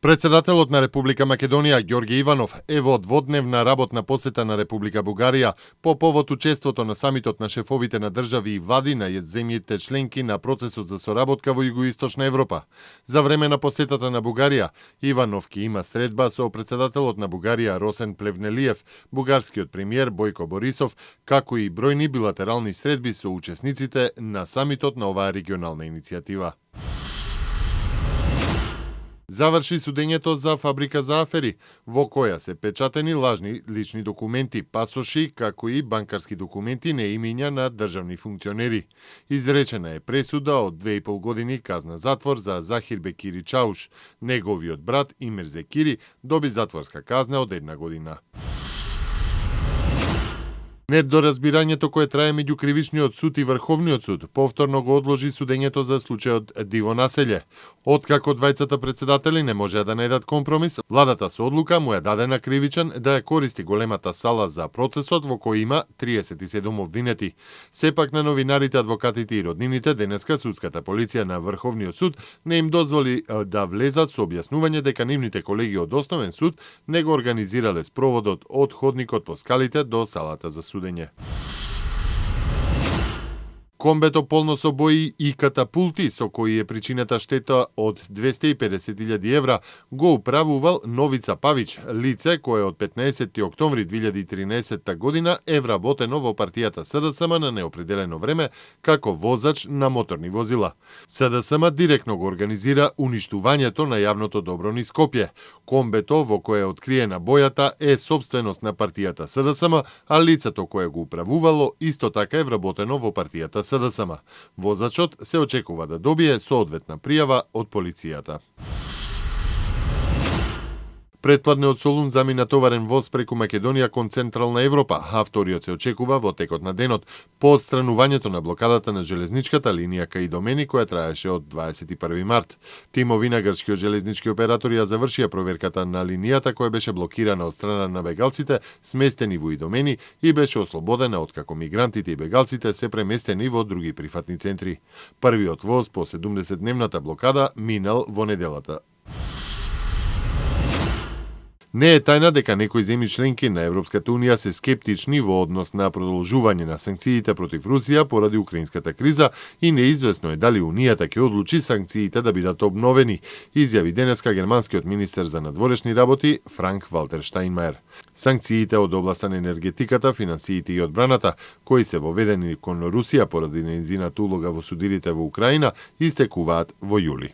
Председателот на Република Македонија Ѓорѓе Иванов е во дводневна работна посета на Република Бугарија по повод учеството на самитот на шефовите на држави и влади на земјите членки на процесот за соработка во Југоисточна Европа. За време на посетата на Бугарија, Иванов ќе има средба со председателот на Бугарија Росен Плевнелиев, бугарскиот премиер Бојко Борисов, како и бројни билатерални средби со учесниците на самитот на оваа регионална иницијатива. Заврши судењето за фабрика за афери, во која се печатени лажни лични документи, пасоши, како и банкарски документи на имиња на државни функционери. Изречена е пресуда од 2,5 години казна затвор за Захир Бекири Чауш. Неговиот брат Имир Зекири доби затворска казна од 1 година. Недоразбирањето кое трае меѓу Кривичниот суд и Врховниот суд повторно го одложи судењето за случајот Диво Населје. Откако двајцата председатели не можеа да најдат компромис, владата со одлука му ја даде на Кривичен да ја користи големата сала за процесот во кој има 37 обвинети. Сепак на новинарите, адвокатите и роднините денеска судската полиција на Врховниот суд не им дозволи да влезат со објаснување дека нивните колеги од Основен суд не го организирале спроводот од ходникот по скалите до салата за судење. Комбето полно со бои и катапулти, со кои е причината штета од 250.000 евра, го управувал Новица Павич, лице кое од 15. октомври 2013 година е вработено во партијата СДСМ на неопределено време како возач на моторни возила. СДСМ директно го организира уништувањето на јавното добро низ Скопје. Комбето во кое е откриена бојата е собственост на партијата СДСМ, а лицето кое го управувало исто така е вработено во партијата СДСМ. Возачот се очекува да добие соодветна пријава од полицијата. Претпладне од Солун замина товарен воз преку Македонија кон Централна Европа, а вториот се очекува во текот на денот, по отстранувањето на блокадата на железничката линија кај Домени која траеше од 21 март. Тимови на грчкиот железнички оператори ја завршија проверката на линијата која беше блокирана од страна на бегалците, сместени во Идомени и беше ослободена откако мигрантите и бегалците се преместени во други прифатни центри. Првиот воз по 70-дневната блокада минал во неделата. Не е тајна дека некои земји членки на Европската Унија се скептични во однос на продолжување на санкциите против Русија поради украинската криза и неизвестно е дали Унијата ќе одлучи санкциите да бидат обновени, изјави денеска германскиот министер за надворешни работи Франк Валтер Штајнмајер. Санкциите од областа на енергетиката, финансиите и одбраната, кои се воведени кон Русија поради нејзината улога во судирите во Украина, истекуваат во јули.